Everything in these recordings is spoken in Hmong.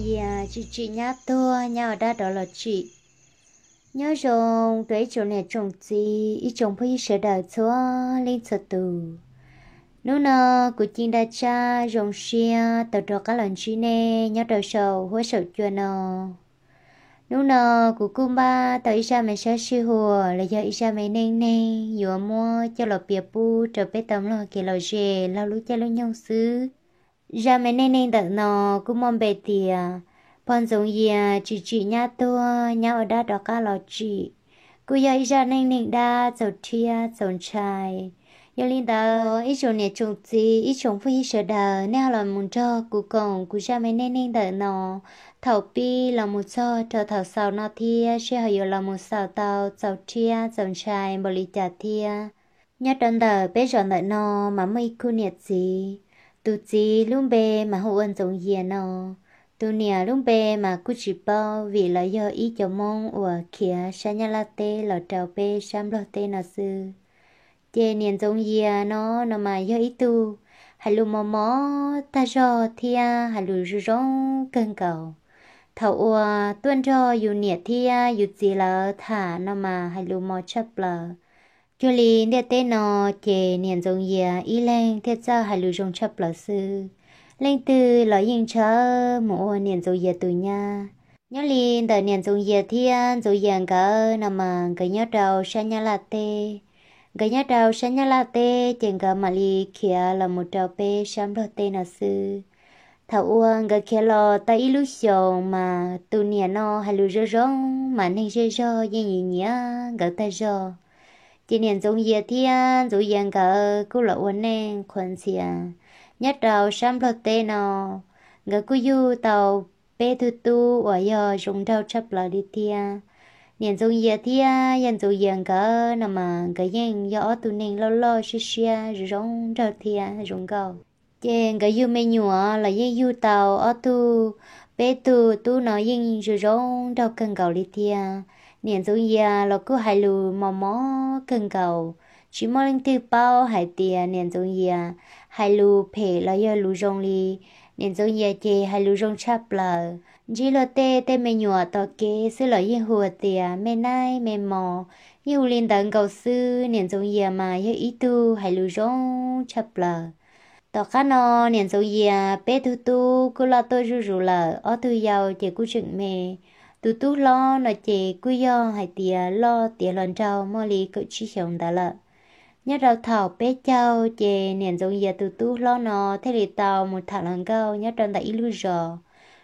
Yog tsis tsim nyab tuag, nyab ua dab rov los tsim. Nyob zoo rau ib tsoom niam tsoom txiv, ib tsoom phooj ywg sawv daws txhua leej txhua tus. Hnub no kuv Ci Nra Tsab zoo siab tau rov qab los ntsib nej nyob rau saum huab saum cua no. Hnub no kuv kuj npaj tau ib zaj me sab sij huam los yog ib zaj me neej neeg yuav muab coj los piav pub rau peb tau mloog kev lom zem laug lub caij lub nyoog xwb. Zaj me neej neeg ntawm no kuj muaj npe tias Pog Ntxoov Yias tsis tsim nyab tuag, nyab ua dab rov qab los tsim. Kuj yog ib zaj neej neeg dab txaus rhiab txaus ntshai. Yog li ntawd ib tsoom niam tsoom txiv, ib tsoom phooj ywg sawv daws, nej ho los mus nrog kuv koom kuv zaj me neej neeg ntawm no thaum pib los mus txog rau thaum xaus no thiab seb ho yuav los mus xaus tau txaus rhiab txaus ntshai npaum li cas thiab. Nyob rau ntawm peb zos ntawm no mas muaj ib khub niam txiv. Tus txiv lub npe mas hu ua Ntxoov Yias no. Tus niam lub npe mas kuj tsis paub vim lawv yog ib cov Hmoob uas khiav sab Nyab Laj teb los rau peb sab Nplog teb no xwb. Ces niam Ntxoov Yias no, no mas yog ib tug hais lus mos mos tag zog thiab hais lus zoo zoo kawg nkaus. Thaum uas tuaj nrog yus niam thiab yus txiv lawv tham no mas hais lus mos tshaj plaws. Cuag li ntiaj teb no, ces niam Ntxoov Yias ib leeg thiaj txawj hais lus zoo tshaj plaws xwb. Leej twg los yeej ntshaw mus ua niam Ntxoov Yias tus nyab. Nyob li ntawm niam Ntxoov Yias thiab Ntxoov Yias nkawd no mas nkawd nyob rau sab Nyab Laj teb. Nkawd nyob rau sab Nyab Laj teb ces nkawd mam li khiav los mus rau peb sab Nplog teb no xwb. Thaum uas nkawd khiav los tau ib lub xyoos mas tus niam no hais lus zoo zoo mas neeg zej zog yeej nyiam nyiam nkawd tag zog. Ces niam Ntxoov Yias thiab Ntxoov Yias nkawd kuj los ua neej qhuas ntxhias nyob rau sab Nplog teb no. Nkawd kuj yug tau peb tug tub uas yog zoo nraug tshaj plaws li thiab. Niam Ntxoov Yias thiab yawg Ntxoov Yias nkawd no mas nkawd yeej yog ob tug neeg loj loj siab siab zoo zoo nraug thiab zoo nkauj. Ces nkawd yug me nyuam los yeej yug tau ob tug, peb tug tub no yeej zoo zoo nraug kawg nkaus li thiab. Niam Ntxoov Yias los kuj hais lus mos mos kawg nkaus, tsis muaj leej twg paub hais tias niam Ntxoov Yias hais lus phem los yog lus zoo li. Niam Ntxoov Yias ces hais lus zoo tshaj plaws, ntsib luag tej tej me nyuam tom kev xwb los yeej hu tias me naib me mos, yeej hu li ntawd nkaus xwb. Niam Ntxoov Yias mas yog ib tug hais lus zoo tshaj plaws. Tom qab no niam Ntxoov Yias peb tug tub kuj loj tuaj zuj zus lawm, ob tug yau ces kuj tseem me. Tus tub hlob no ces kuj yog hais tias loj tiav hluas nraug muaj li kaum tsib xyoos ntawd lawm. Nyob rau thaum peb caug ces niam Ntxoov Yias tus tub hlob no thiaj li tau mus tham hluas nkauj nyob rau ntawm ib lub zos.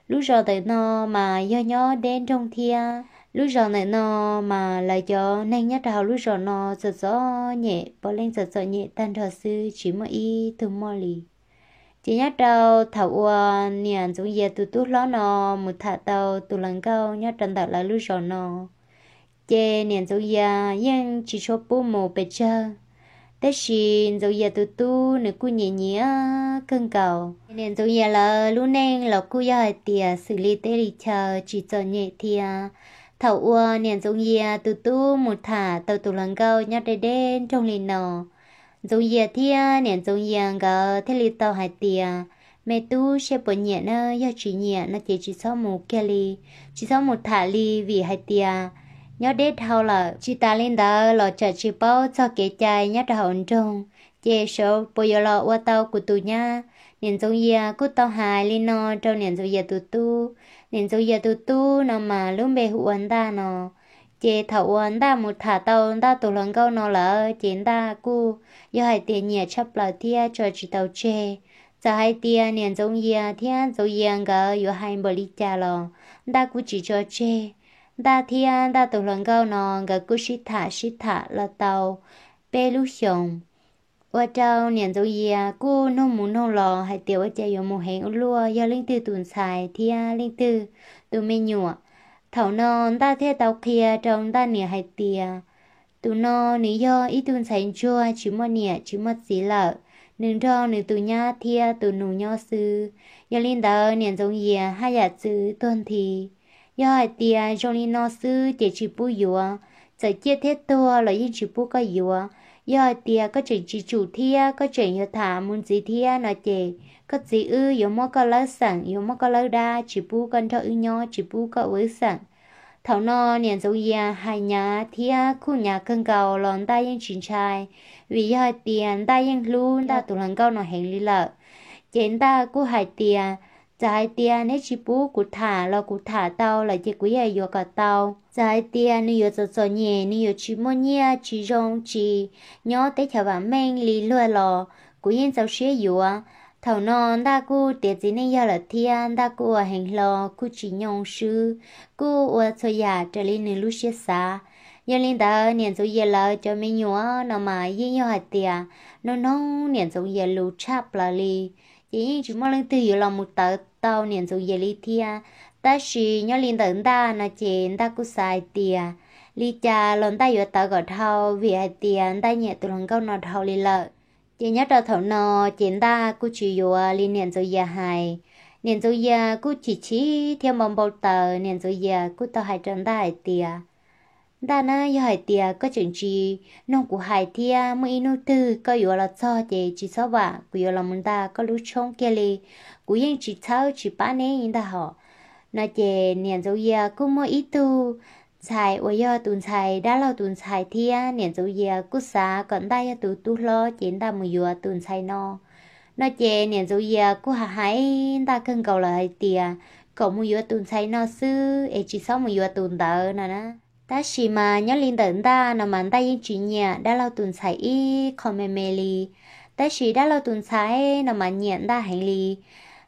Lub zos ntawm no mas yog nyob deb nroog thiab. Lub zos ntawm no mas lawv cov neeg nyob rau hauv lub zos no txom txom nyem, puav leej txom txom nyem tag nrho xwb, tsis muaj ib tug muaj li. Ces nyob rau thaum uas niam Ntxoov Yias tus tub hlob no mus tham tau tus hluas nkauj nyob rau ntawm lawv lub zos no, ces niam Ntxoov Yias yeej tsis tshua pub mus pes tsawg. Tab sis Ntxoov Yias tus tub nws kuj nyiam nyiam kawg nkaus. Niam Ntxoov Yias lawv lub neej los kuj yog hais tias xws li teb li chaw, tsis txom nyem thiab. Thaum uas niam Ntxoov Yias tus tub mus tham tau tus hluas nkauj nyob deb deb nroog li no, Ntxoov Yias thiab niam Ntxoov Yias nkawd thiaj li tau hais tias, me tub, seb puas nyiam na, yog tsis nyiam no ces tsis txhob mus kiag li, tsis txhob mus tham li, vim hais tias nyob deb dhau lawm. Tsis tas li ntawd los tsam tsis paub txog kev cai nyob rau hauv nroog, ces sawv puas yuav los ua tau kuv tus nyab. Niam Ntxoov Yias kuj tau hais li no rau niam Ntxoov Yias tus tub. Niam Ntxoov Yias tus tub no mas lub npe hu ua Ntaj no. Ces thaum uas Ntaj mus tham tau Ntaj tus hluas nkauj no lawm ces Ntaj kuj yog hais tias nyiam tshaj plaws thiab tso tsis tau tseg. Txawm hais tias niam Ntxoov Yias thiab Ntxoov Yias nkawd yuav hais npaum li cas los Ntaj kuj tsis tso tseg. Ntaj thiab Ntaj tus hluas nkauj no nkawd kuj sib tham sib tham los tau peb lub xyoos. Ua rau niam Ntxoov Yias kuj nug mus nug los hais tias ua cas yuav mus heev ua luaj, yog leej twg tus ntxhais thiab leej twg tus me nyuam. Thaum no Ntaj thiaj tau qhia rau Ntaj niam hais tias, tus no nws yog ib tug ntxhais ntsuag tsis muaj niam tsis muaj txiv lawm, nws nrog nws tus nyab thiab tus nus nyob xwb. Yog li ntawd niam Ntxoov Yias haj yam txwv tuag nthi. Yog hais tias zoo li no xwb ces tsis pub yuav, txawm ciaj thiab tuag los yeej tsis pub koj yuav. Yog hais tias koj tseem tsis tsum thiab koj tseem yuav tham mus ntxiv thiab no ces koj txiv wb yuav muab koj lawb xeem, yuav muab koj lawb dab, tsis pub koj nrog wb nyob, tsis pub koj ua wb xeem. Thaum no niam Ntxoov Yias hais hnyav thiab khuj hnyav kawg nkaus los Ntaj yeej tsis ntshai, vim yog hais tias Ntaj yeej hlub Ntaj tus hluas nkauj no heev li lawm. Ces Ntaj kuj hais tias, txawm hais tias neb tsis pub kuv tham los kuv tham tau lawm ces kuv yeej yuav kom tau. Txawm hais tias nws yuav txom txom nyem, nws yuav tsis muaj nyiaj, tsis zoo, tsis nyob teb chaws vam meej li luag los kuv yeej txaus siab yuav. Thaum no Ntaj kuj tiav txiv neej yog lawm thiab Ntaj kuj ua heev hlo, kuj tsis nyoo swb, kuj ua txhua yam raws li nws lub siab xav. Yog li ntawd niam Ntxoov Yias lawv cov me nyuam no mas yeej yog hais tias noog noog niam Ntxoov Yias lus tshaj plaws li, ces yeej tsis muaj leej twg yuav los mus tawv tau niam Ntxoov Yias li thiab. Tab sis nyob li ntawm Ntaj no ces Ntaj kuj xav hais tias li cas los Ntaj yuav tawv kom dhau, vim hais tias Ntaj nyiam tus hluas nkauj no dhau li lawm. Ces nyob rau thaum no ces Ntaj kuj tsis yuav li niam Ntxoov Yias hais. Niam Ntxoov Yias kuj chim chim thiab npau npau taws, niam Ntxoov Yias kuj tau hais rau Ntaj hais tias, Ntaj na, yog hais tias koj tseem tsis noog kuv hais thiab muaj ib hnub twg koj yuav los txog ces tsis txhob vam, kuv yuav los mus nta koj lub tshoob kiag li, kuv yeej tsis txhawb tsis pab neb ntag hos. No ces niam Ntxoov Yias kuj muaj ib tug ntxhais uas yog tus ntxhais dab laug tus ntxhais thiab niam Ntxoov Yias kuj xav kom Ntaj yog tus tub hlob ces Ntaj mus yuav tus ntxhais no. No ces niam Ntxoov Yias kuj hais hais Ntaj kawg nkaus lawm hais tias kom mus yuav tus ntxhais no xwb es tsis txhob mus yuav tus ntawd no na. Tab sis mas nyob li ntawm Ntaj no mas Ntaj yeej tsis nyiam dab laug tus ntxhais ib qho me me li. Tab sis dab laug tus ntxhais no mas nyiam Ntaj heev li.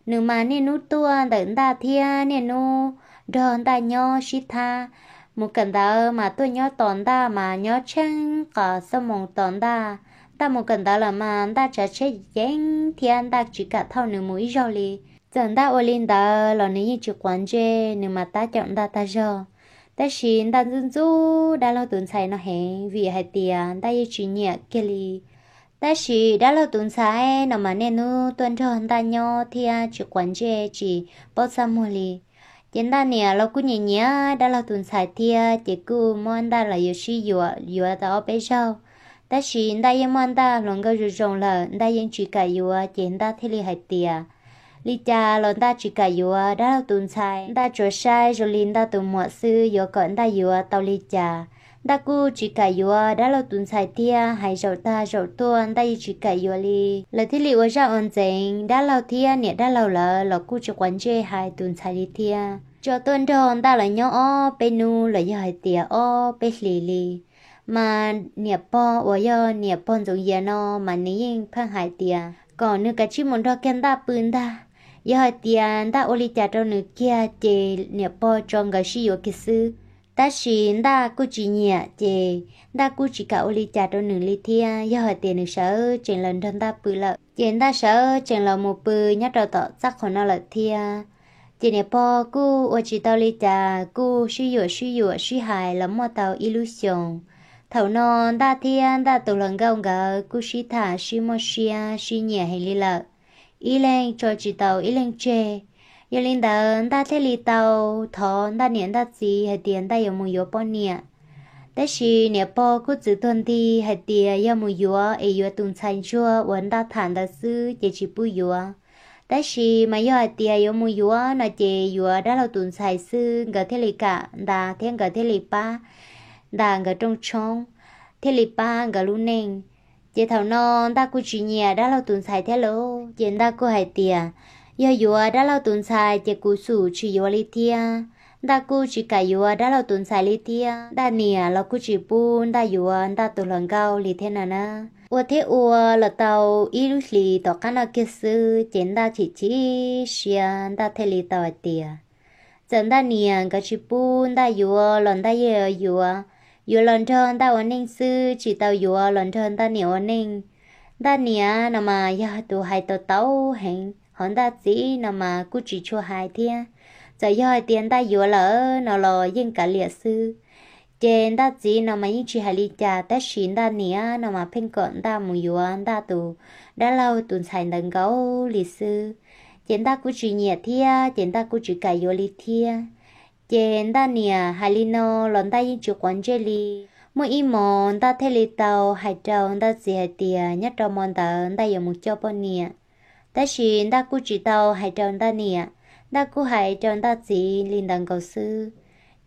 Nws mas niaj hnub tuaj ntawm Ntaj thiab niaj hnub nrog Ntaj nyob sib thab. Mus kawm ntawv mas tuaj nyob tos Ntaj mas nyob tsheej qos xuab moos tos Ntaj. Ntaj mus kawm ntawv lawm mas Ntaj tsav tsheb ceev thiab Ntaj tsis kam thauj nws mus ib zaug li. Txawm Ntaj ua li ntawd los nws yeej tsis quav ntsej, nws mas tab caum Ntaj tag zog. Tab sis Ntaj ntxub ntxub dab laug tus ntxhais no heev vim hais tias Ntaj yeej tsis nyiam kiag li. Tab sis dab laug tus ntxhais no mas niaj hnub tuaj nrog Ntaj nyob thiab tsis quav ntsej tsis paub txaj muag li. Ces Ntaj niam los kuj nyiam nyiam dab laug tus ntxhais thiab ces kuj muab Ntaj los yuav sib yuav, yuav tau ob peb zaug. Tab sis Ntaj yeej muaj Ntaj hluas nkauj zoo zoo lawm, Ntaj yeej tsis kam yuav ces Ntaj thiaj li hais tias li cas los Ntaj tsis kam yuav dab laug tus ntxhais. Ntaj tsuas saib zoo li Ntaj tus muam xwb, yuav kom Ntaj yuav tau li cas. Ntaj kuj tsis kam yuav dab laug tus ntxhais thiab, hais zaum tag zaum tuaj Ntaj yeej tsis kam yuav li. Lawv thiaj li ua zaj ua ntxeev, dab laug thiab niam dab laug lawv los kuj tsis quav ntsej hais tus ntxhais li thiab. Tso tuaj nrog Ntaj los nyob ob peb hnub los yog hais tias ob peb hlis li. Mas niam pog uas yog niam pog Ntxoov Yias no mas nws yeej pheej hais tias kom nws kav tsij mus nrog kiag Ntaj pw ntag. Yog hais tias Ntaj ua li cas rau nws kiag ces niam pog tso nkawd sib yuav kiag xwb. Tab sis Ntaj kuj tsis nyiam ces Ntaj kuj tsis kam ua li cas rau nws li thiab. Yog hais tias nws sawv tsees los nrog Ntaj pw lawm ces Ntaj sawv tsees los mus pw nyob rau tom txaj qhov no lawm thiab. Ces niam pog kuj ua tsis tau li cas, kuj sib yuam sib yuam sib hais los muaj tau ib lub xyoos. Thaum no Ntaj thiab Ntaj tus hluas nkauj nkawd kuj sib tham sib muaj siab sib nyiam heev li lawm, ib leeg tso tsis tau ib leeg tseg. Yog li ntawd Ntaj thiaj li tau thov Ntaj niam Ntaj txiv hais tias Ntaj yuav mus yuav poj niam. Tab sis niam pog kuj txwv tuag nti hais tias yog mus yuav es yuav tus ntxhais ntsuag uas Ntaj tham ntawd xwb ces tsis pub yuav. Tab sis mas yog hais tias yuav mus yuav no ces yuav dab laug tus ntxhais xwb nkawd thiaj li kam ntas thiab nkawd thiaj li pab ntas nkawd rooj tshoob, thiaj li pab nkawd lub neej. Ces thaum no Ntaj kuj tsis nyiam dab laug tus ntxhais thiab lauj, ces Ntaj kuj hais tias yog yuav dab laug tus ntxhais ces kuv xum tsis yuav li thiab. Ntaj kuj tsis kam yuav dab laug tus ntxhais li thiab, Ntaj niam los kuj tsis pub Ntaj yuav Ntaj tus hluas nkauj li thiab no na. Ua thiab ua los tau ib lub hlis tom qab no kiag xwb ces Ntaj chim chim siab, Ntaj thiaj li tau hais tias txawm Ntaj niam nkawd tsis pub Ntaj yuav los Ntaj yeej yuav, yuav los nrog Ntaj ua neej xwb, tsis tau yuav los nrog Ntaj niam ua neej. Ntaj niam no mas yog tus hais tau tau heev, hos Ntaj txiv no mas kuj tsis tshua hais thiab. Txawm yog hais tias Ntaj yuav lawm no los yeej kav liam xwb. Ces Ntaj txiv no mas yeej tsis hais li cas, tab sis Ntaj niam no mas pheej kom Ntaj mus yuav Ntaj tus dab laug tus ntxhais ntawd nkaus li xwb. Ces Ntaj kuj tsis nyiam thiab, ces Ntaj kuj tsis kam yuav li thiab. Ces Ntaj niam hais li no los Ntaj yeej tsis quav ntsej li. Muaj ib hmos Ntaj thiaj li tau hais rau Ntaj txiv hais tias nyob rau hmo ntawd Ntaj yuav mus coj poj niam. Tab sis Ntaj kuj tsis tau hais rau Ntaj niam, Ntaj kuj hais rau Ntaj txiv li ntawd nkaus xwb.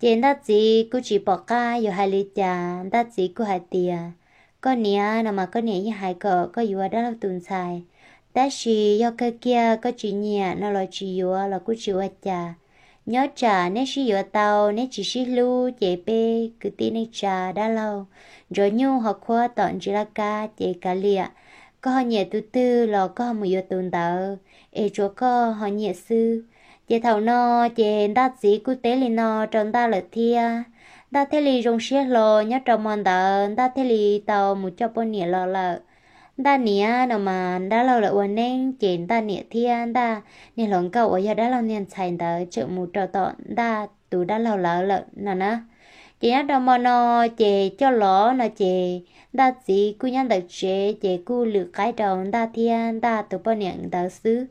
Ces Ntaj txiv kuj tsis pom qab yuav hais li cas, Ntaj txiv kuj hais tias, koj niam no mas koj niam yeej hais kom koj yuav dab laug tus ntxhais, tab sis yog kawg kiag koj tsis nyiam no los tsis yuav los kuj tsis ua cas. Nyob tsam neb sib yuav tau, neb tsis sib hlub ces peb kwv tij neej tsa dab laug Ntsuag Nyuj ho khuab tom ntsis laj kab ces kav liam, koj ho nyiam tus twg los koj ho mus yuav tus ntawd, es tsuav koj ho nyiam xwb. Ces thaum no ces Ntaj txiv kuj teb li no rau Ntaj lawm thiab. Ntaj thiaj li zoo siab hlo, nyob rau hmo ntawd Ntaj thiaj li tau mus coj poj niam los lawm. Ntaj niam no mas dab laug lawv ua neeb ces Ntaj niam thiab Ntaj niag hluas nkauj uas yog dab laug niag ntxhais ntawd tseem mus rau tom Ntaj tus dab laug lawv lawm no na. Ces nyob rau hmo no ces coj los no ces Ntaj txiv kuj nyob ntawm tsev ces kuj lwm qaib rau Ntaj thiab Ntaj tus poj niam ntawd xwb.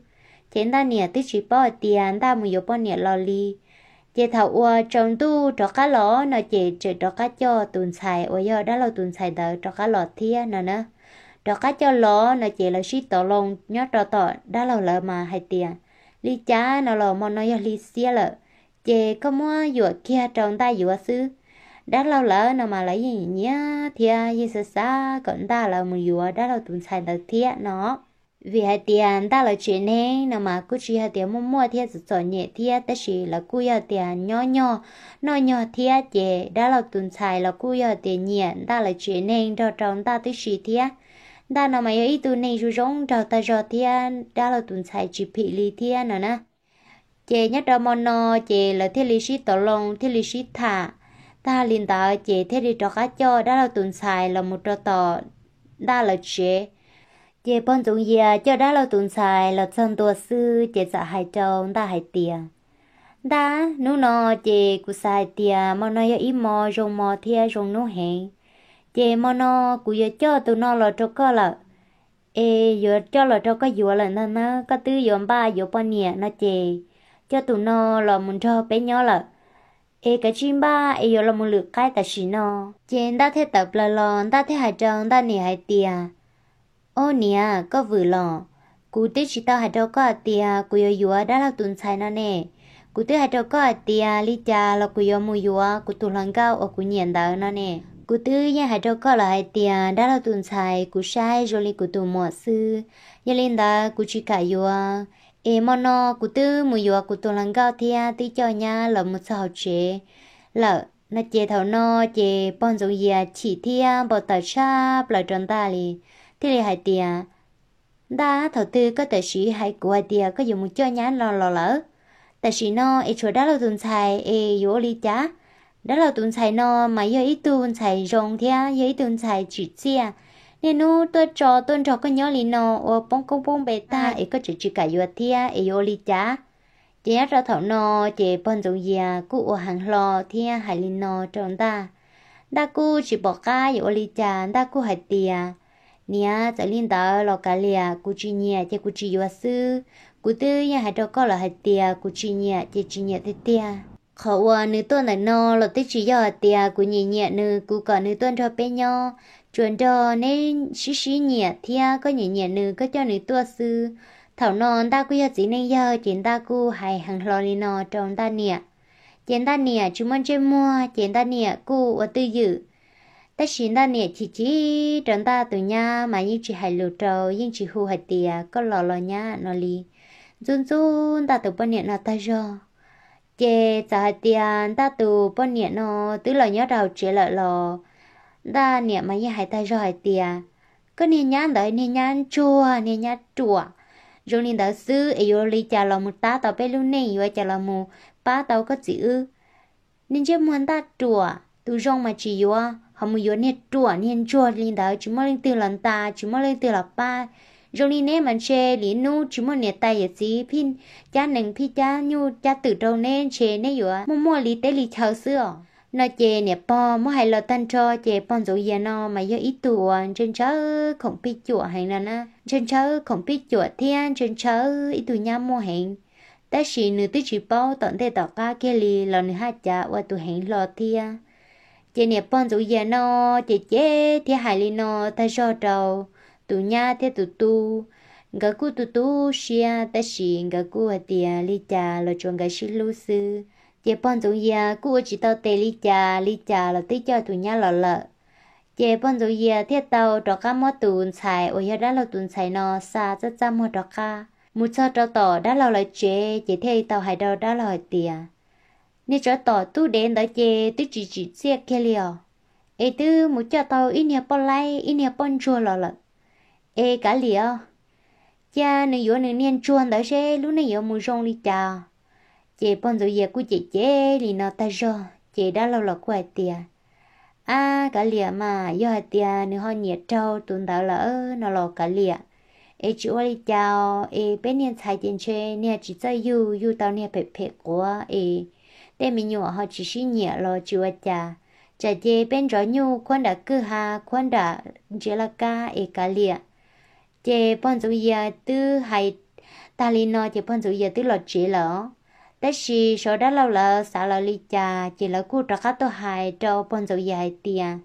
Ces Ntaj niam twb tsis paub hais tias Ntaj mus yuav poj niam los li. Ces thaum uas tsaus ntuj rov qab los no ces tseem rov qab coj tus ntxhais uas yog dab laug tus ntxhais ntawd rov qab los thiab no na. Rov qab coj los no ces lawv sib tov loo nyob rau tom dab laug lawv mas hais tias, li cas no los hmo no yog hli xiab lawm, ces koj muab yuam kiag rau Ntaj yuav xwb. Dab laug lawv no mas lawv yeej nyiam thiab yeej xav xav kom Ntaj lawv mus yuav dab laug tus ntxhais ntawd thiab no. Vim hais tias Ntaj lawv tsev neeg no mas kuj tsis yog tias muaj muaj thiab txom txom nyem thiab, tab sis lawv kuj yog tias nyob nyog noj nyog thiab, ces dab laug tus ntxhais los kuj yog tias nyiam Ntaj lawv tsev neeg nrog rau Ntaj tib si thiab. Ntaj no mas yog ib tug neeg zoo zoo nraug tag zog thiab dab laug tus ntxhais tsis phim li thiab no na. Ces nyob rau hmo no ces lawv thiaj li sib tov loo thiaj li sib tham tag li ntawd ces thiaj li rov qab coj dab laug tus ntxhais los mus rau tom Ntaj lawv tsev. Ces pog Ntxoov Yias coj dab laug tus ntxhais los txog ntua xwb ces txawm hais rau Ntaj hais tias, Ntaj, hnub no ces kuv xav hais tias hmo no yog ib hmo zoo hmo thiab zoo hnub heev, ces hmo no kuv yuav coj tus no los rau koj lawm. Es yuav coj los rau koj yuav lawm ntag na, koj twb yuav npaj yuav poj niam no ces coj tus no los mus nrog peb nyob lawm. Es kav tsij npaj es yuav los mus lwm qaib tam sim no. Ces Ntaj thiaj tawm plaws los, Ntaj thiaj hais rau Ntaj niam hais tias, Au niam, koj vwm los, kuv twb tsis tau hais rau koj hais tias kuv yuav yuav dab laug tus ntxhais no ne. Kuv twb hais rau koj hais tias li cas los kuv yuav mus yuav kuv tus hluas nkauj uas kuv nyiam ntawd no ne. Kuv twb yeej hais rau koj lawm hais tias dab laug tus ntxhais kuv saib zoo li kuv tus muam xwb, yog li ntawd kuv tsis kam yuav. Es hmo no kuv twb mus yuav kuv tus hluas nkauj thiab twb coj nyab los mus txog hauv tsev lawm no. Ces thaum no ces pog Ntxoov Yias chim thiab npau taws tshaj plaws rau Ntaj li, thiaj li hais tias, Ntaj, thaum twg koj tam sim hais kuv hais tias koj yuav mus coj nyab no los lawm? Tam sim no es tshuav dab laug tus ntxhais es yuav ua li cas? Dab laug tus ntxhais no mas yog ib tug ntxhais zoo thiab yog ib tug ntxhais tsim txiaj. Niaj hnub tuaj tso tuaj nrog koj nyob li no ua poob koob poob npe tag es koj tseem tsis kam yuav thiab es yuav ua li cas? Ces nyob rau thaum no ces pog Ntxoov Yias kuj ua heev hlo thiab hais li no rau Ntaj. Ntaj kuj tsis pom qab yuav ua li cas, Ntaj kuj hais tias, Niam, txawm li ntawd los kav liam, kuv tsis nyiam ces kuv tsis yuav xwb. Kuv twb yeej hais rau koj lawm hais tias kuv tsis nyiam ces tsis nyiam tiag tiag. Qhov uas nws tuaj ntawm no los twb tsis yog hais tias kuv nyiam nyiam nws kuv kom nws tuaj nrog peb nyob, tsuas nrog neb sib sib nyiam thiab koj nyiam nyiam nws koj coj nws tuaj xwb. Thaum no Ntaj kuj yog txiv neej yawg ces Ntaj kuj hais heev hlo li no rau Ntaj niam. Ces Ntaj niam tsis muaj ntsej muag ces Ntaj niam kuj ua twj ywm. Tab sis Ntaj niam chim chim rau Ntaj tus nyab mas yeej tsis hais lus rau, yeej tsis hu hais tias koj los los nyab no li. Ntxub ntxub Ntaj tus poj niam no tag zog. Ces txawm hais tias Ntaj tus poj niam no twb los nyob rau hauv tsev lawm los Ntaj niam mas yeej hais tag zog hais tias, koj niag nyab ntawd niag nyab ntsuag niag nyab ruam, zoo li ntawd xwb es yuav li cas los mus tab tau peb lub neej, yuav cas los mus pab tau koj txiv wb. Niag ntsej muag Ntaj ruam, tus zoo mas tsis yuav, ho mus yuav niag ruam niag ntsuag li ntawd tsis muaj leej twg los ntas tsis muaj leej twg los pab. Zoo li neb mas ntshe li hnub tsis muaj niam tais yawm txiv phij cab nees phij cab nyuj cab twm rau neb ntshe neb yuav muaj muaj li teb li chaw xwb os. No ces niam pog muab hais los tag nrho ces pog Ntxoov Yias no mas yog ib tug uas ntshaw ntshaw khoom pij cuam heev no na, ntshaw ntshaw khoom pij cuam thiab ntshaw ntshaw ib tug nyab muaj heev. Tab sis nws twb tsis paub tom ntej tom qab kiag li los nws haj cav ua tus heev hlo thiab. Ces niam pog Ntxoov Yias no ces cem thiab hais li no tag zog rau tus nyab thiab tus tub. Nkawd kuj tu tu siab tab sis nkawd kuj hais tias li cas los tsuav nkawd sib hlub xwb. Ces pog Ntxoov Yias kuj ua tsis tau tes li cas li cas los twb coj tus nyab los lawm. Ces pog Ntxoov Yias thiaj tau rov qab muab tus ntxhais uas yog dab laug tus ntxhais no xa txaj txaj muag rov qab mus txog rau tom dab laug lawv tsev, ces thiaj li tau hais rau dab laug hais tias, niag tsov tom tub dev ntawd ces twb tsis tsim txiaj kiag li os, es twb mus coj tau ib niag poj laib ib niag poj ntsuag los lawm. Es kav liam, cia nws yuav nws niag ntsuag ntawd seb lub neej yuav mus zoo li cas. Ces pog Ntxoov Yias kuj cem cem li no tag zog ces dab laug los kuj hais tias, ab kav liam mas, yog hais tias nws ho nyiam raug tus ntawd lawm no los kav liam, es tsis ua li cas, es peb niag ntxhais ces ntshe niag tsis txawj yug, yug tau niag phem phem quav es tej me nyuam ho tsis sib nyiam los tsis ua cas. Tsam ces peb ntxhov nyuj khuab nram kwj ha khuab nram ntsiav laj kab es kav liam. Ces pog Ntxoov Yias twb hais tag li no ces pog Ntxoov Yias twb los tsev lawm. Tab sis sav dab laug lawv xav lawv li cas ces lawv kuj rov qab tuaj hais rau pog Ntxoov Yias hais tias,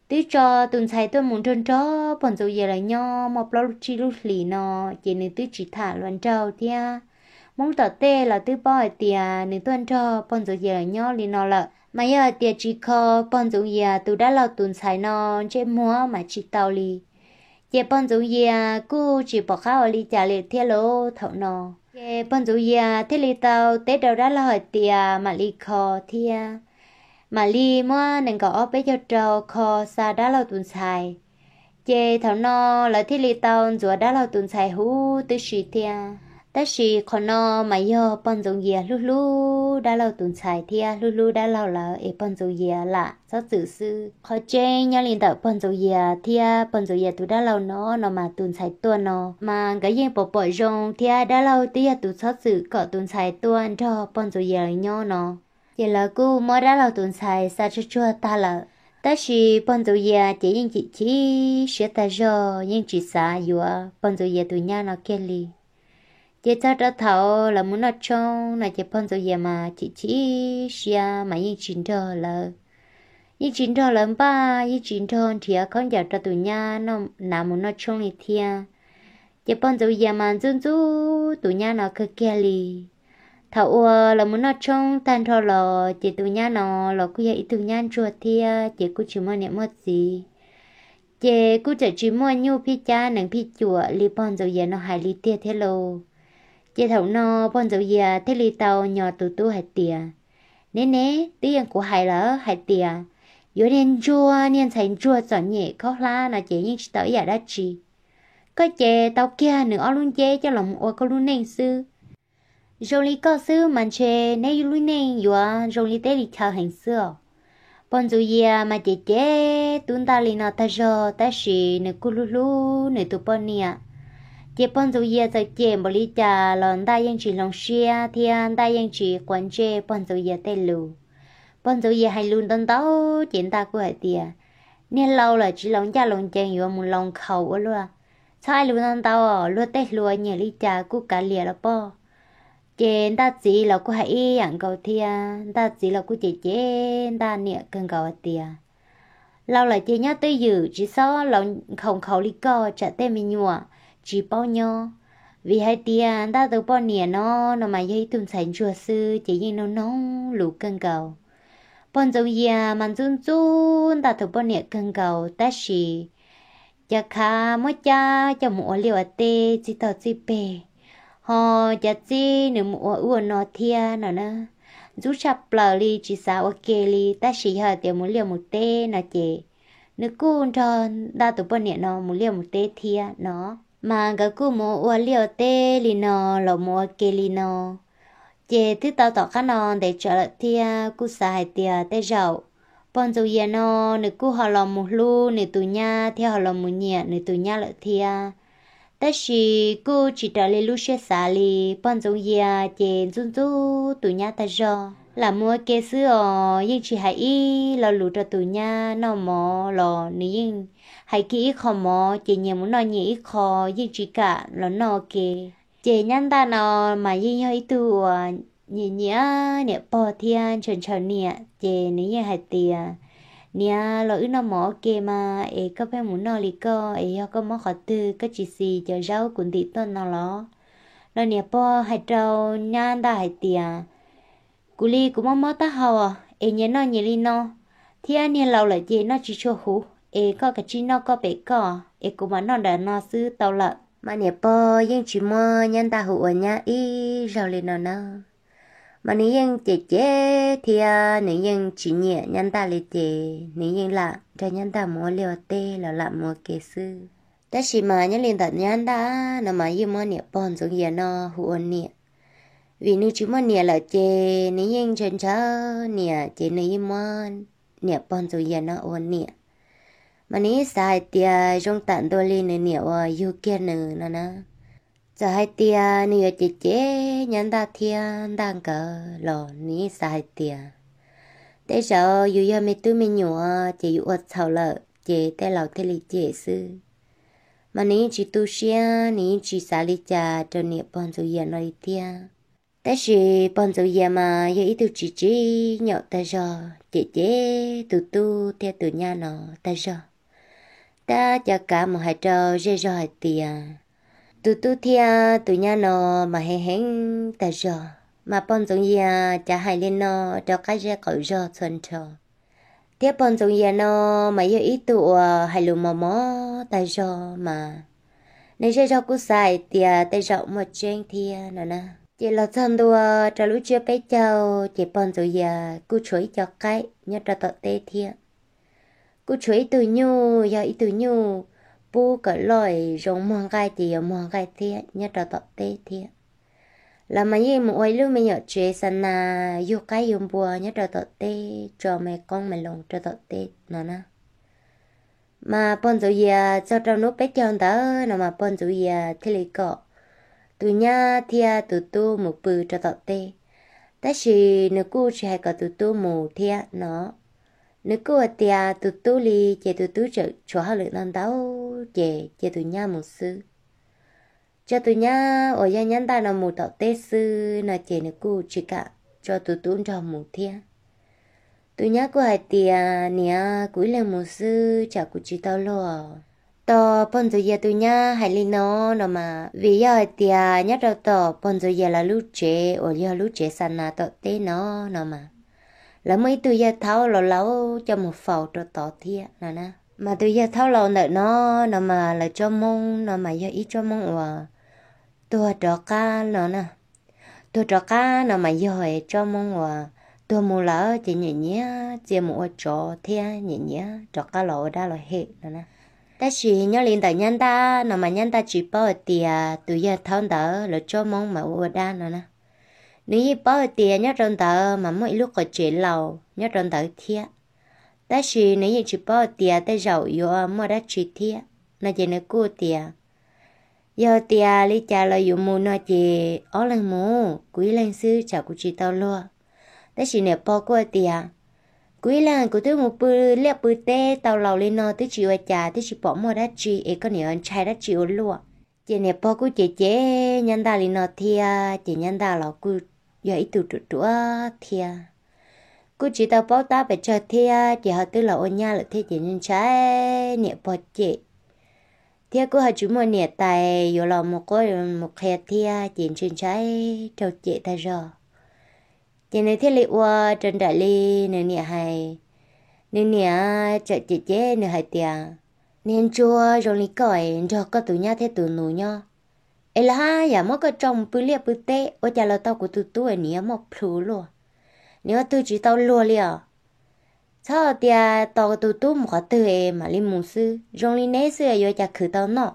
twb tso tus ntxhais tuaj mus nrog nrog pog Ntxoov Yias lawv nyob muaj plaub lub tsib lub hlis no, ces nws twb tsis tham luag nraug thiab. Hmoob tom tej los twb paub hais tias nws tuaj nrog pog Ntxoov Yias lawv nyob li no lawm, mas yog hais tias tsis kho pog Ntxoov Yias tus dab laug tus ntxhais no ntsej muag mas tsis tau li. Ces pog Ntxoov Yias kuj tsis pom qab ua li cas li thiab lauj thaum no. Ces pog Ntxoov Yias thiaj li tau teb rau dab laug hais tias mam li kho thiab. Mam li muab nees nkaum ob peb caug rau kho xa dab laug tus ntxhais. Ces thaum no lawv thiaj li tau ntxuav dab laug tus ntxhais huv tib si thiab. Tab sis qhov no mas yog pog Ntxoov Yias hlub hlub dab laug tus ntxhais thiab hlub hlub dab laug lawv es pog Ntxoov Yias lam txhob txwm xwb. Qhov tseeb nyob li ntawm pog Ntxoov Yias thiab pog Ntxoov Yias tus dab laug no no mas tus ntxhais tuaj no mas nkawd yeej pom pom zoo thiab dab laug twb yog tus txhob txwm kom tus ntxhais tuaj nrog pog Ntxoov Yias lawv nyob no. Ces lawv kuj muab dab laug tus ntxhais xa tsuag tsuag tag lawm. Tab sis pog Ntxoov Yias ces yeej chim chim siab tag zog, yeej tsis xav yuav pog Ntxoov Yias tus nyab no kiag li. Ces txog rau thaum lawv mus noj tshoob no ces pog Ntxoov Yias mas chim chim siab mas yeej tsis nrog lawv, yeej tsis nrog lawv npaj, yeej tsis nrog nrhiav khaub ncaws rau tus nyab no hnav mus noj tshoob li thiab. Ces pog Ntxoov Yias mas ntxub ntxub tus nyab no kawg kiag li. Thaum uas lawv mus noj tshoob tag nrho los ces tus nyab no los kuj yog ib tug nyab ntsuag thiab ces kuj tsis muaj niam muaj txiv. Ces kuj txawm tsis muaj nyuj phij cab nees phij cuam li pog Ntxoov Yias no hais li tiag thiab lauj. Ces thaum no pog Ntxoov Yias thiaj li tau nyo tus tub hais tias, neb neb, twb yeej kuv hais lawm hais tias yuav niag ntsuag, niag ntxhais ntsuag txom nyem khaub hlab no ces yeej tsis tau ib yam dab tsi. Koj ces tau kiag nws ob lub nceb coj los mus ua koj lub neej xwb. Zoo li koj xwb mas ntshe neb lub neej yuav zoo li teb li chaw heev xwb os. Pog Ntxoov Yias mas cem cem tub ntaj li no tag zog tab sis nws kuj hlub hlub nws tus poj niam. Ces pog Ntxoov Yias txawm cem npaum li cas los ntaj yeej tsis hloov siab thiab ntaj yeej tsis quav ntsej pog Ntxoov Yias tej lus. Pog Ntxoov Yias hais lus ntau ntau ces ntaj kuj hais tias, niag laus lawm tsis laus ncaj laus ncees yuav mus laus nkhaus ua luaj. Txhob hais lus ntau ntau os, luag tej hluas nyiam li cas kuj kav liam los poj. Ces ntaj txiv los kuj hais ib yam nkaus thiab, ntaj txiv los kuj cem cem ntaj niam kawg nkaus hais tias, laus lawm ces nyob twj ywm tsis txhob laus nkhaus nkhaus li koj tsam tej me nyuam tsis paub nyob. Vim hais tias ntaj tus poj niam no no mas yog ib tug ntxhais ntsuag xwb ces yeej noog noog lus kawg nkaus. Pog Ntxoov Yias mas ntxub ntxub ntaj tus poj niam kawg nkaus tab sis cas khav muab cab coj mus ua liaj ua teb txij tog txij peg, ho cas txib nws mus ua ub ua no thiab no na. Ntxub tshaj plaws li tsis xav ua ke li tab sis yog hais tias mus liaj mus teb no ces nws kuj nrog ntaj tus poj niam no mus liaj mus teb thiab no. Mas nkawd kuj mus ua liaj ua teb li no los mus ua ke li no. Ces twb tau tom qab no ntev tsawv lawm thiab kuj xav hais tias tej zaum pog Ntxoov Yias no nws kuj ho los mus hlub nws tus nyab thiab ho los mus nyiam nws tus nyab lawm thiab. Tab sis kuj tsis raws li lub siab xav li, pog Ntxoov Yias ces ntxub ntxub tus nyab tag zog, lam mus ua ke xwb os, yeej tsis hais ib lo lus rau tus nyab. Noj mov los nws yeej hais kiag ib qho mov ces nyias mus noj nyias ib qho, yeej tsis kam los noj ua ke. Ces nyab ntaj no mas yeej yog ib tug uas nyiam nyiam niam pog thiab ntshaw ntshaw niam ces nws yeej hais tias Niam, los wb noj mov ua ke mas es koj pheej mus noj li koj es yog koj mob qhov twg koj tsis xis cov zaub kuv ntim tuaj no los? Los niam pog hais rau nyab ntaj hais tias, kuv li kuv mob mob taub hau es nyias noj nyias li no, thiab niag laus lawm ces noj tsis tshua huv, es koj kav tsij noj koj pem koj es kuv mam noj nram no xwb tau lawm. Mas niam pog yeej tsis muab nyab ntaj hu ua nyab ib zaug li no na. Mas nws yeej cem cem thiab nws yeej tsis nyiam nyab ntaj li ces nws yeej lam nrog nyab ntaj mus ua liaj ua teb los lam mus ua ke xwb. Tab sis mas nyob li ntawm nyab ntaj no mas yeej muab niam pog Ntxoov Yias no hu ua niam, vim nws tsis muaj niam lawm ces nws yeej ntshaw ntshaw niam ces nws yeej muab niam pog Ntxoov Yias no ua niam. Mas nws yeej xav hais tias zoo tam ntua li nws niam uas yug kiag nws no na. Txawm hais tias nws yuav cem cem nyab ntaj thiab ntaj nkawd los nws yeej xav hais tias tej zaum yus yog me tub me nyuam ces yus ua txhaum lawm ces tej laus thiaj li cem xwb. Mas nws yeej tsis tu siab, nws yeej tsis xav li cas rau niam pog Ntxoov Yias no li thiab. Tab sis pog Ntxoov Yias mas yog ib tug tsis tsim nyog tag zog, cem cem tus tub thiab tus nyab no tag zog. Tab cov kav mus hais rau zej zog hais tias tus tub thiab tus nyab no mas heev heev tag zog, mas pog Ntxoov Yias cav hais li no rau qab zej qaum zog txhua nrho. Thiab pog Ntxoov Yias no mas yog ib tug uas hais lus mos mos tag zog mas nws zej zog kuj xav hais tias tej zaum muaj tseeb thiab no na. Ces los txog ntua rau lub tsiab peb caug ces pog Ntxoov Yias kuj tshuav ib co qaib nyob rau tom teb thiab. Kuj tshuav ib tug nyuj, yog ib tug nyuj pub kom loj zoo muag nqaij ces yuav muag nqaij thiab nyob rau tom teb thiab. Lawv mas yeej mus ua ib lub me nyuam tsev xa nas yug qaib yug npua nyob rau tom teb, tso me qoob me loo rau tom teb no na. Mas pog Ntxoov Yias txog rau hnub peb caug ntawd no mas pog Ntxoov Yias thiaj li kom tus nyab thiab tus tub mus pw rau tom teb. Tab sis nws kuj tsis hais kom tus tub mus thiab no. Nws kuj hais tias tus tub li ces tus tub tseem tshuav hauj lwm ntau ntau ces cia tus nyab mus xwb. Tso tus nyab uas yog nyab ntaj no mus tom teb xwb no ces nws kuj tsis kam tso tus tub nrog mus thiab. Tus nyab kuj hais tias niam, kuv ib leeg mus xwb tsam kuv tsis tau luag. Tos pog Ntxoov Yias tus nyab hais li no no mas vim yog hais tias nyob rau tom pog Ntxoov Yias lawv lub tsev uas yog lub tsev xa nas tom teb no no mas lawv muaj ib tug yawg thaub laus laus coj mus faus rau tod thiab no na. Mas tus yawg thaub laus ntawm no no mas lawv tsob Hmoob no mas yog ib tsob Hmoob uas tuag rov qab no na. Tuag rov qab no mas yog tsob Hmoob uas tuag mus lawm ces nyiam nyiam txia mus ua tsov thiab nyiam nyiam rov qab los ua dab los hem no na. Tab sis nyob li ntawm nyab ntaj no mas nyab ntaj tsis paub hais tias tus yawg thaub ntawd lawv tsob Hmoob mas ua ua dab no na. Nws yeej paub hais tias nyob rau ntawd mas muaj ib lub qhov tsev laus nyob rau ntawd thiab. Tab sis nws yeej tsis paub hais tias tej zaum yuav muaj dab tsi thiab no ces nws kuj tias, yog tias li cas los yuav mus no ces ob leeg mus, kuv ib leeg xwb tsam kuv tsis tau luag. Tab sis niam pog kuj tias, kuv ib leeg kuv twb mus pw liaj pw teb tau laus li no twb tsis ua cas, twb tsis pom muaj dab tsi es koj niam yuav ntshai dab tsi ua luaj. Ces niam pog kuj cem cem nyab ntaj li no thiab ces nyab ntaj los kuj yog ib tug ruam ruam thiab, kuj tsis tau paub tab pes tsawg thiab ces ho twb los ua nyab lawm thiab ces ntshai niam pog cem, thiab kuj ho tsis muaj niam tais yuav los mus quab mus qhia thiab ces ntshai ntshai raug cem tag zog. Ces nws thiaj li ua raws nraim li nws niam hais. Nws niam txawm cem cem nws hais tias, niag ntsuag zoo li koj es nrog koj tus nyab thiab tus nus nyob es lawv haj yam muab koj tso mus pw liaj pw teb, ua cas los tau kuv tus tub es nws yuav muaj plhu luaj, nws yuav twg tsis tau luag li os. Txhob tias tos tus tub mus qhov twg es mam li mus xwb, zoo li neb xwb yuav cas khwv tau noj.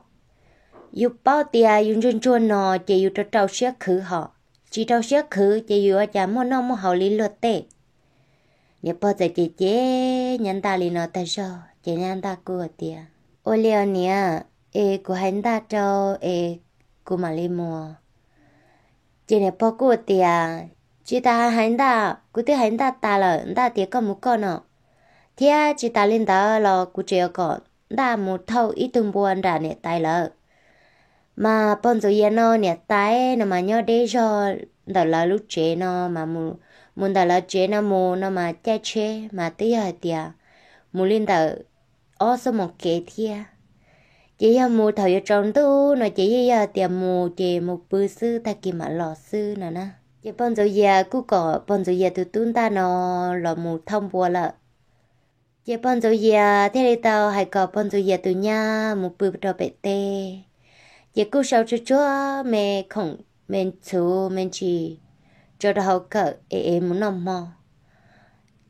Yus paub tias yus ntsuag ntsuag no ces yus rau rau siab khwv hos, tsis rau siab khwv ces yus ua cas muaj noj muaj haus li luag tej. Niam pog txawm cem cem nyab ntaj li no tag zog ces nyab ntaj kuj tias, ua li os niam, es kuv hais ntaj rau es kuv mam li mus. Ces niam pog kuj tias, tsis tas hais ntaj, kuv twb hais ntaj tas lawm, ntaj tias koj mus koj no, thiab tsis tas li ntawd los kuv tseem yuav kom ntaj mus thauj ib tug npua nram niam tais lawv. Mas pog Ntxoov Yias no niam tais no mas nyob deb zog ntawm lawv lub tsev no mas, mus ntawm lawv tsev no mus no mas caij tsheb mas twb yog hais tias mus li ntawm ob xuab moos kev thiab. Ces yog mus thaum yuav tsaus ntuj no ces yeej yog tias mus ces mus pw xwb tag kis mam los xwb no na. Ces pog Ntxoov Yias kuj kom pog Ntxoov Yias tus tub ntaj no los mus thauj npua lawm. Ces pog Ntxoov Yias thiaj li tau hais kom pog Ntxoov Yias tus nyab mus pw rau pem teb. Ces kuj sau tsuag tsuag me khoom me txhuv me ntsis tso rau hauv kawm es es mus noj hmo.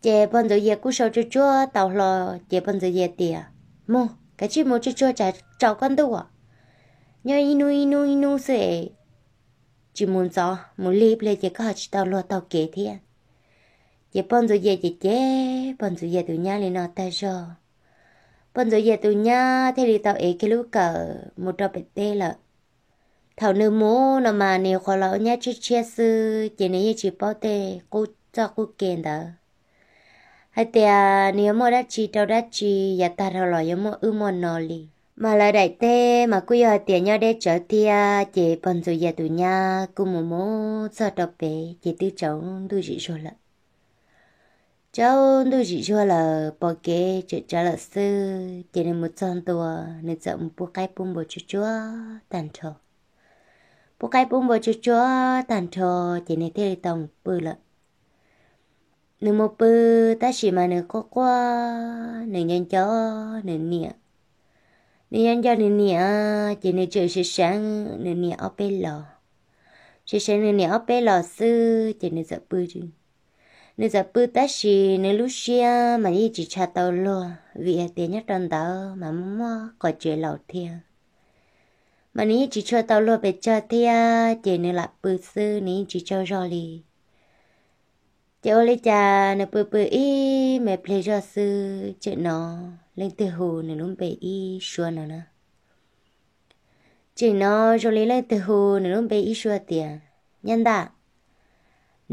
Ces pog Ntxoov Yias kuj sau tsuag tsuag tau hlo, ces pog Ntxoov Yias tias, mus, kav tsij mus tsuag tsuag tsam tsaus koj ntuj, nyob ib hnub ib hnub ib hnub xwb es tsis mus ntxov mus lig pliag ces koj ho tsis tau luag taug kev thiab. Ces pog Ntxoov Yias ces cem pog Ntxoov Yias tus nyab li no tag zog, pog Ntxoov Yias tus nyab thiaj li tau ev kiag lub kawm mus rau pem teb lawm. Thaum nws mus no mas nws nyuam qhuav los ua nyab tshiab tshiab xwb ces nws yeej tsis paub tej qub txoj qub ke ntawd hais tias nws yuav muaj dab tsi rau dab tsi, yav tag dhau los yuav muaj wb muaj no li. Mas lawv daim teb mas kuj yog hais tias nyob deb tsawv thiab, ces pog Ntxoov Yias tus nyab kuj mus mus txog rau pem ces twb tsaus ntuj zim zuag lawm. Tsaus ntuj zim zuag lawm pom kev tseem tsawv lawm xwb, ces nws mus txog ntua, nws txawm mus pub qaib pub npua tsuag tsuag tag nrho. Pub qaib pub npua tsuag tsuag tag nrho, ces nws thiaj li tau mus pw lawm. Nws mus pw, tab sis mas nws quaj quaj, nws nco nco nws niam. Nws nco nco nws niam, ces nws tseem seev seev nws niam ob peb los. Seev seev nws niam ob peb los xwb ces nws txawm pw. Nws txawm pw tab sis nws lub siab mas yeej tsis tshua tau luag vim hais tias nyob rau ntawd mas muaj muaj qhov tsev laus thiab. Mas nws yeej tsis tshua tau luag pes tsawg thiab, ces nws lam pw xwb, nws yeej tsis tsaug zog li. Ces ua li cas nws pw pw ib me pliag zog xwb, tseem hnov leej twg hu nws lub npe ib suab no na. Tseem hnov zoo li leej twg hu nws lub npe ib suab tias, Nyab Ntaj.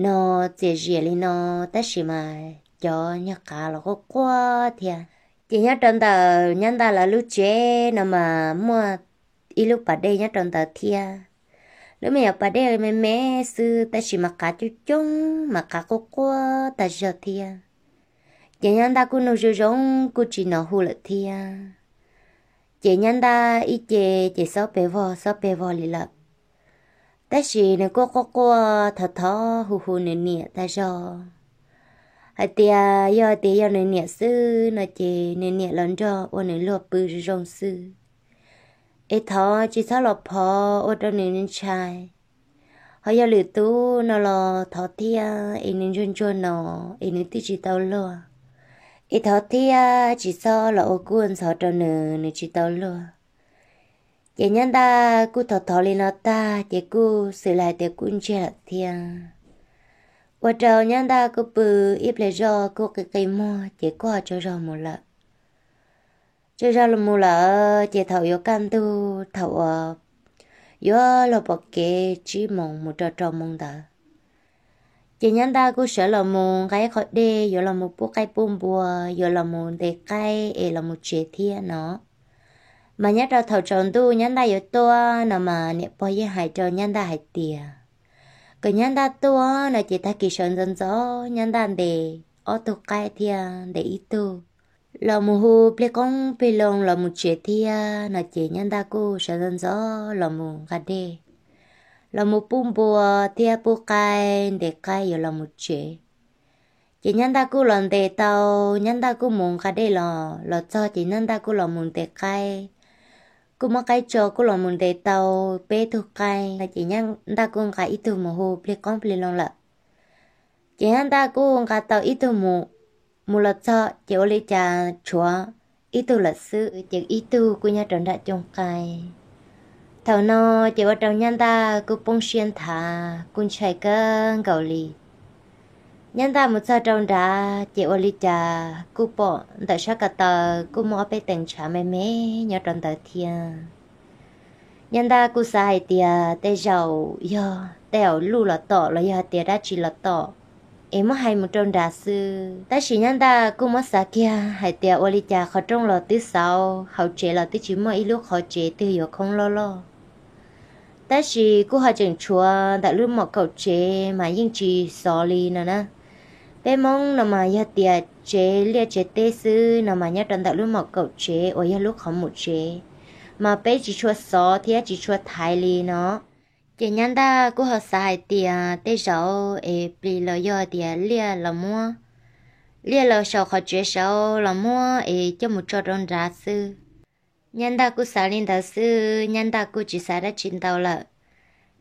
No txias zias li no, tab sis mas cov nyuag qav los quaj quaj thiab. Ces nyob rau ntawm Nyab Ntaj lawv lub tsev no mas muaj ib lub pas dej nyob rau ntawd thiab. Lub me nyuam pas dej me me xwb, tab sis mas qav coob coob mas qav quaj quaj tag zog thiab. Ces Nyab Ntaj kuj nug zoo zoo kuj tsis hnov hu lawm thiab. Ces Nyab Ntaj ib ce ces xob pes vog xob pes vog li lawm. Tab sis nws kuj quaj quaj thov thov hu hu nws niam tag zog hais tias yog tias yog nws niam xwb no ces nws niam los nrog ua nws luag pw zoo zoo xwb, es thov tsis txhob los phov ua rau nws ntshai. Ho yog lwm tus no los thov thiab es nws ntsuag ntsuag no es nws twb tsis tau luag, es thov thiab tsis txhob los ua kua ntxhov rau nws, nws tsis tau luag. Ces Nyab Ntaj kuj thov thov li no tag ces kuj xws li hais tias kuj ntsiag lawm thiab. Ua rau Nyab Ntaj kuj pw ib pliag zog kuj qi qi muag ces kuj ho tsaug zog mus lawm. Tsaug zog mus lawm ces thaum yuav kaj ntug thaum uas yuav luag pom kev tsib moos mus rau rau moos ntawd, ces Nyab Ntaj kuj sawv los mus nqa ib qho dej yuav los mus pub qaib pub npua, yuav los mus ntes qaib es los mus tsev thiab no. Mas nyob rau thaum tsaus ntuj Nyab Ntaj yuav tuaj no mas niam pog yeej hais rau Nyab Ntaj hais tias kom Nyab Ntaj tuaj no ces tag kis sawv ntxov ntxov Nyab Ntaj ntes ob tug qaib thiab ntes ib tug los mus hu plig qoob plig loo los mus tsev thiab no ces Nyab Ntaj kuj sawv ntxov ntxov los mus nqa dej, los mus pub npua thiab pub qaib ntes qaib yuav los mus tsev. Ces Nyab Ntaj kuj los ntes tau, Nyab Ntaj kuj mus nqa dej los los txog ces Nyab Ntaj kuj los mus ntes qaib, kuj muab qaib tso kuj los mus ntes tau peb tug qaib no ces Nyab Ntaj kuj nqa ib tug mus hu plig qoob plig loo lawm. Ces Nyab Ntaj kuj nqa tau ib tug mus, mus los txog ces ua li cas tshuav ib tug lawm xwb ces ib tug kuj nyob rau nram cooj qaib. Thaum no ces ua rau Nyab Ntaj kuj poob siab nthav kuj ntshai kawg nkaus li. Nyab Ntaj mus txog rau nrad ces ua li cas kuj pom ntawm sab ko taw kuj muaj ob peb teev ntshav me me nyob rau ntawd thiab. Nyab Ntaj kuj xav hais tias tej zaum yog tej zaum luj los tom los yog hais tias dab tsi los tom es muab hais mus rau nrad xwb. Tab sis Nyab Ntaj kuj muab xav kiag hais tias ua li cas qhov rooj los twb xauv, hauv tsev los twb tsis muaj ib lub qhov tsev twg yuav khoob loj loj. Tab sis kuj ho tseem tshuav ntawm lub mom kaum tsev mas yeej tsis xov li no na. Peb Hmoob no mas yog tias tsev liaj tsev teb xwb no mas nyob rau ntawm lub mom kaum tsev uas yog lub qhov mus tsev, mas peb tsis tshua xov thiab tsis tshua thaiv li no. Ces nyab ntaj kuj ho xav hais tias tej zaum es plis los yog tias liaj los muab, liaj los saum qhov tsev saud los muab es coj mus tso rau nrad xwb. Nyab ntaj kuj xav li ntawd xwb, nyab ntaj kuj tsis xav dab tsi ntau lawm.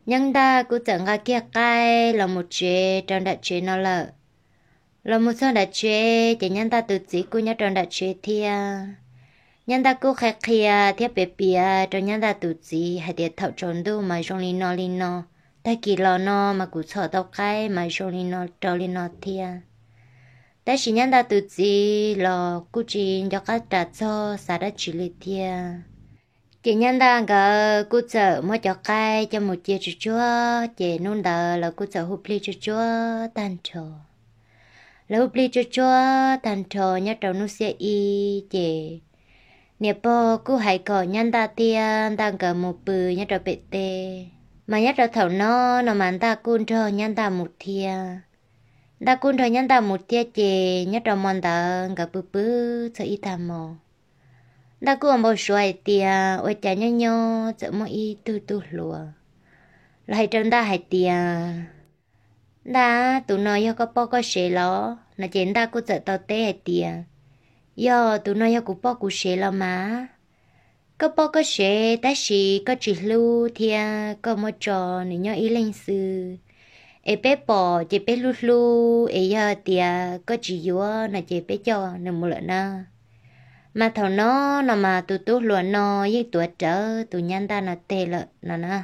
Nyab ntaj kuj txawm nqa kiag qaib los mus tsev rau nram tsev no lawm. Los mus txog nram tsev ces nyab ntaj tus txiv kuj nyob rau nram tsev thiab. Nyab ntaj kuj qhia qhia thiab piav piav rau nyab ntaj tus txiv hais tias thaum tsaus ntuj mas zoo li no li no, tag kis los no mas kuv txhom tau qaib mas zoo li no rau li no thiab. Tab sis nyab ntaj tus txiv los kuj tsis nco qab ras txog xav dab tsi li thiab. Ces nyab ntaj nkawd kuj txawm muab cov qaib coj mus cia tsuag tsuag, ces hnub ntawd lawv kuj txawm hu plig tsuag tsuag tag nrho. Lawv hu plig tsuag tsuag tag nrho nyob rau hnub xiab ib ces niam pog kuj hais kom nyab ntaj thiab ntaj nkawd mus pw nyob rau pem teb. Mas nyob rau thaum no no mas ntaj kuj nrog nyab ntaj mus thiab. Ntaj kuj nrog nyab ntaj mus thiab ces nyob rau hmo ntawd nkawd pw pw txog ib tag hmo, ntaj kuj ua npau suav hais tias ua cas nyob nyob txawm muaj ib tug tub hluas los hais rau ntaj hais tias, Ntaj, tus no yog koj poj koj sev los? No ces ntaj kuj txawm tau teb hais tias, Yog, tus no yog kuv poj kuv sev los mas. Koj poj koj sev tab sis koj tsis hlub thiab koj muab tso nws nyob ib leeg xwb. Es peb pom ces peb hlub hlub, es yog tias koj tsis yuav no ces peb coj nws mus lawm na. Mas thaum no no mas tus tub hluas no yeej tuav rawv tus nyab ntaj no tes lawm no na.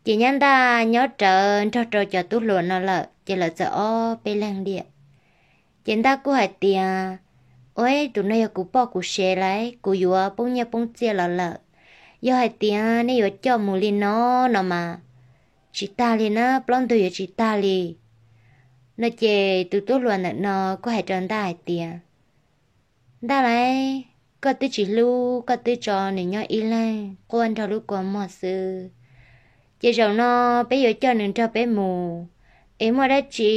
Ces nyab ntaj nyob rawv nrog rau cov tub hluas no lawm ces lawv txawm ob peb leeg tiam. Ces ntaj kuj hais tias, Ua, tus no yog kuv poj kuv sev lauj, kuv yuav poob nyiaj poob txiaj los lawm. Yog hais tias nej yuav coj mus li no no mas tsis tag li na, plaub ntug yuav tsis tag li. No ces tus tub hluas ntawm no kuj hais rau ntaj hais tias, Ntaj lauj, koj twb tsis hlub, koj twb tso nws nyob ib leeg quaj nrog lub kua muag xwb. Ces zaum no peb yuav coj nws nrog peb mus, es muaj dab tsi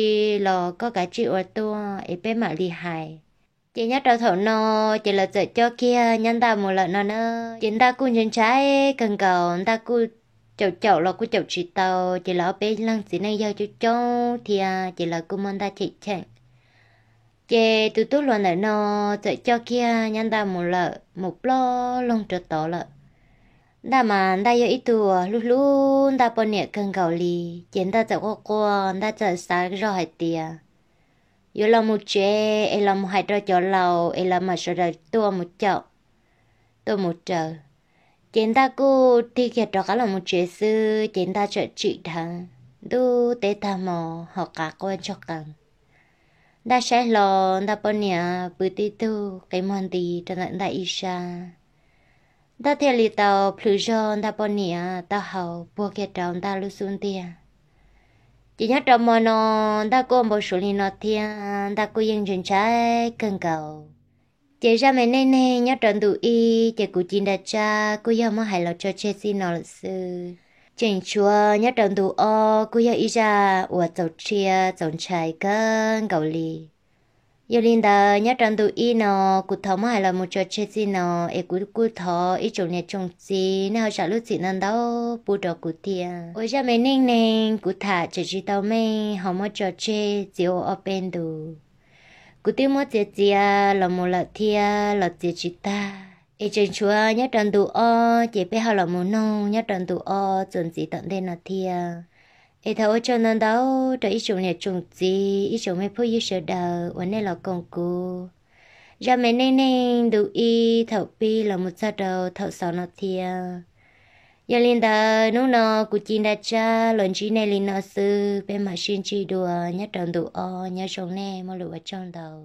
los koj kav tsij ua tuaj es peb mam li hais. Ces nyob rau thaum no ces lawv txawm coj kiag nyab ntaj mus lawm no na. Ces ntaj kuj ntshai ntshai kawg nkaus, ntaj kuj caum caum los kuj caum tsis tau, ces lawv ob peb leeg txiv neej yawg coob coob thiab ces lawv kuj muab ntaj cheem cheem. Ces tus tub hluas ntawm no txawm coj kiag nyab ntaj mus lawm mus ploj loog rau tod lawm. Ntaj mas ntaj yog ib tug hlub hlub ntaj poj niam kawg nkaus li, ces ntaj txawm quaj quaj, ntaj txawm xav zoj hais tias yuav los mus tsev es los mus hais rau cov laus es lawv mam sawv daws tuaj mus caum, tuaj mus raws. Ces ntaj kuj tig kiag rov qab los mus tsev xwb ces ntaj txawm tsim dheev ntuj teb tag hmo ho qav quaj ntsoog qees. Ntaj saib hlo ntaj poj niam pw tib tug qi muag nti rau ntawm ntaj ib sab. Ntaj thiaj li tau plhws zog ntaj poj niam taub hau puag kiag rau ntaj lub xub ntiag. Ces nyob rau hmo no ntaj kuj ua npau suav li no thiab, ntaj kuj yeej ntshai ntshai kawg nkaus. Ces zaj me neej neeg nyob rau ntu ib ces kuv ci nra tsab kuj yog muab hais los tso tseg txij no lawm xwb. Tseem tshuav nyob rau ntu ob kuj yog ib zaj uas txaus rhiab txaus ntshai kawg nkaus li. Yog li ntawd nyob rau ntu ib no kuv thov muab hais los mus tso tseg txij no, es kuv kuj thov ib tsoom niam tsoom txiv nej ho zam lub txim ntau ntau pub rau kuv thiab uas zaj me neej neeg kuv tham tseem tsis tau meej ho muab tso tseg txiav ua ob peb ntu. Kuv twb muab txiav txiav los mus lawm thiab los txiav tsis tag, es tseem tshuav nyob rau ntu ob ces peb ho los mus noog nyob rau ntu ob txuas ntxiv tom ntej no thiab. Es thov ua tsaug ntau ntau rau ib tsoom niam tsoom txiv ib tsoom me phooj ywg sawv daws uas nej los koom kuv zaj me neej neeg ntu ib thaum pib los mus txog rau thaum xaus no thiab. Yog li ntawd hnub no kuv ci nra tsab los ntsib nej li no xwb, peb mam sib ntsib dua nyob rau ntu ob, nyob zoo nej, muaj lus ua tsaug ntau.